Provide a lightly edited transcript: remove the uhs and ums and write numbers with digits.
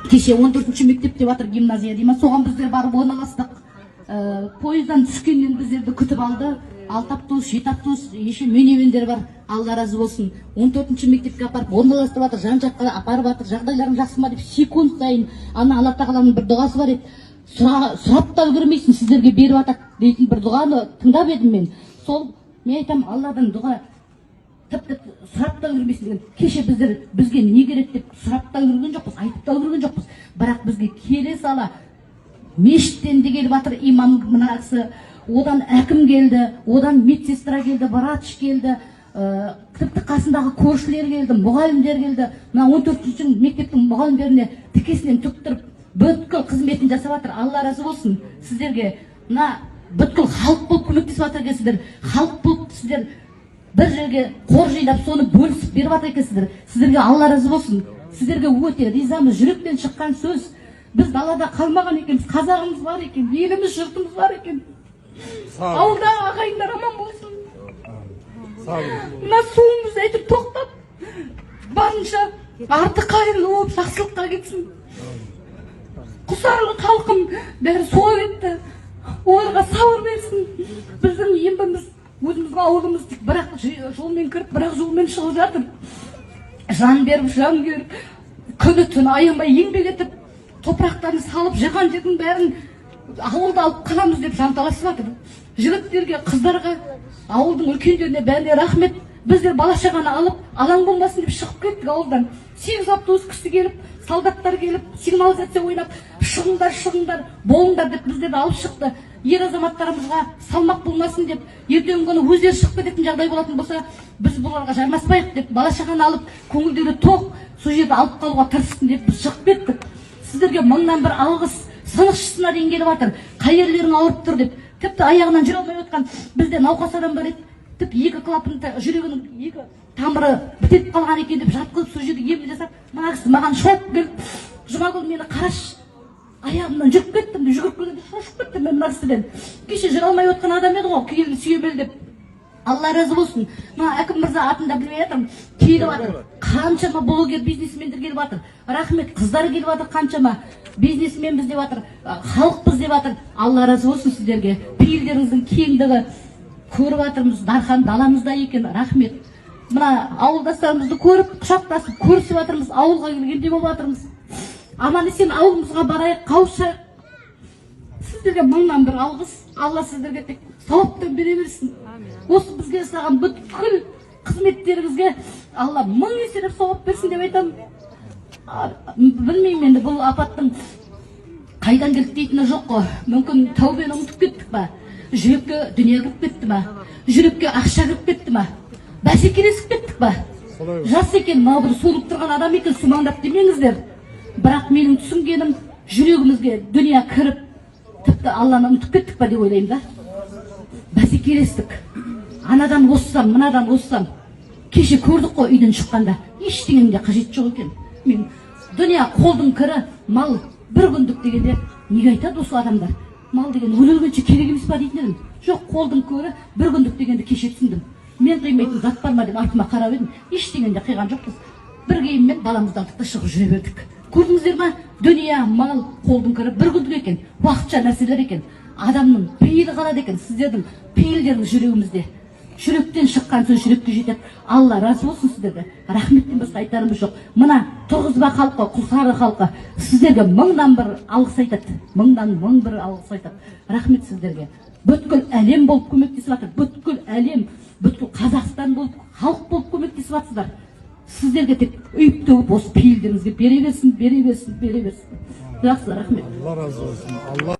Кеше 14-ші мектеп деп жатыр, гимназия дей ма, соған біздер барып орналастық. Пойыздан түскеннен біздерді күтіп алды алты автобус, жеті автобус, еще минивендер бар. Алла разы болсын. 14-ші мектепке апарып орналастырып жатыр, жан жаққа апарып жатыр. Жағдайларың жақсы ма деп секунд сайын. Ана Алла Тағаланың бір дұғасы бар еді, сұрап та үлгермейсің, сіздерге беріп жатады дейтін бір дұғаны тыңдап едім мен. Сол мен айтамын, Алладан дұға тіпті сұрап та үлгермейсің деген. Кеше біздер бізге не керек деп сұрап та үлгерген жоқпыз, айтып та үлгерген жоқпыз, бірақ бізге келе сала мешіттен де келіп жатыр имам мына кісі, одан әкім келді, одан медсестра келді, врач келді, тіпті қасындағы көршілер келді, мұғалімдер келді. Мына 14-ші мектептің мұғалімдеріне тікесінен түрттіріп, бүткіл қызметін жасап жатыр. Алла разы болсын сіздерге. Мына бүткіл халық болып көмектесіп жатыр екенсіздер. Халық болып сіздер бір жерге қор жинап, соны бөлісіп беріп жатыр екенсіздер. Сіздерге Алла разы болсын, сіздерге өте ризамыз. Жүректен шыққан сөз. Біз далада қалмаған екенбіз, қазағымыз бар екен, еліміз, жұртымыз бар екен. Ауылдағы ағайындар аман болсын. Мына суымыз әйтеуір тоқтап, барынша арты қайырлы болып, жақсылыққа кетсін. Құлсары халқым бәрі суға кетті, оларға сабыр берсін. Біздің ембіміз, өзіміздің ауылымыз тек бір ақ жолмен кіріп, бір ақ жолмен шығып жатыр. Жан беріп, жан беріп, күні түні аянбай еңбек етіп, топырақтарын салып, жиған жердің бәрін ауылды алып қаламыз деп жанталасып жатыр. Жігіттерге, қыздарға, ауылдың үлкендеріне, бәріне рахмет. Біздер бала шағаны алып, алаң болмасын деп шығып кеттік ауылдан. Сегіз автобус кісі келіп, солдаттар келіп, сигнализация ойнап, шығыңдар, шығыңдар, болыңдар деп біздерді алып шықты. Ер азаматтарымызға салмақ болмасын деп, ертеңгі күні өздері шығып кететін жағдай болатын болса, біз бұларға жармаспайық деп, бала шағаны алып, көңілдері тоқ, сол жерді алып қалуға тырыстым деп біз шығып кеттік. Сіздерге мыңнан бір алғыс. Сынықшысына дейін келіп жатыр, қай жерлерің ауырып тұр деп. Тіпті аяғынан жүре алмай отқан бізде науқас адам бар еді, тіпті екі клапан, жүрегінің екі тамыры бітеліп қалған екен деп жатқызып, сол жерде ем жасап. Мына кісі маған шауып келіп: «Жұмагүл, мені қарашы, аяғымнан жүріп кеттім» деп жүгіріп келгенде, шошып кеттім мен мына кісіден. Кеше жүре алмай отқан адам еді ғой, келін сүйемелдеп. Алла разы болсын. Мына әкім мырза, атын да білмей жатырмын, келіп жатыр. Қаншама блогер, бизнесмендер келіп жатыр, рахмет. Қыздар келіп жатыр, қаншама бизнесменбіз деп жатыр, халықпыз деп жатыр. Алла разы болсын сіздерге. Пейілдеріңіздің кеңдігі, көріп жатырмыз, дархан даламызда екен, рахмет. Мына ауылдастарымызды көріп, құшақтасып көрісіп жатырмыз, ауылға келгендей болып жатырмыз. Аман есен ауылымызға барайық, қауышайық. Сіздерге мыңнан бір алғыс. Алла сіздерге тек сауаптан бере берсін. Осы бізге жасаған бүткіл қызметтеріңізге Алла мың еселеп сауап берсін деп айтамын. Білмеймін енді, бұл апаттың қайдан келді дейтіні жоқ қой. Мүмкін, тәубені ұмытып кеттік па, жүрекке дүние кіріп кетті ма, жүрекке ақша кіріп кетті ма, бәсекелесіп кеттік па? Жас екен, мынау бір солып тұрған адам екен, сумаңдап демеңіздер. Бірақ менің түсінгенім, жүрегімізге дүние кіріп, тіпті Алланы ұмытып кеттік па деп ойлаймын да. Бәсекелестік, анадан озсам, мынадан озсам. Кеше көрдік қой, үйден шыққанда ештеңенің де қажеті жоқ екен. Мен дүние қолдың кірі, мал бір күндік дегенде, неге айтады осы адамдар, мал деген өле өлгенше керек емес па дейтін едім. Жоқ, қолдың көрі, бір күндік дегенді кеше түсіндім мен. Қимайтын зат бар ма деп артыма қарап едім, ештеңені де қиған жоқпыз. Бір киіммен баламызды алдық та, шығып жүре бердік. Көрдіңіздер ма, дүние мал қолдың кірі, бір күндік екен, уақытша нәрселер екен. Адамның пейілі қалады екен. Сіздердің пейілдеріңіз жүрегімізде. Жүректен шыққан сөз жүрекке жетеді. Алла разы болсын сіздерге, рахметтен басқа айтарымыз жоқ. Мына Тұрғызба халқы, Құлсары халқы сіздерге мыңнан бір алғыс айтады, мыңнан мың бір алғыс айтады. Рахмет сіздерге. Бүткіл әлем болып көмектесіп жатыр, бүткіл әлем, бүткіл Қазақстан болып, халық болып көмектесіп жатсыздар. Сіздерге тек үйіп төгіп осы пейілдеріңізге бере берсін, бере берсін, бере берсін. Жақсы, рахмет. Алла разы болсын, Алла.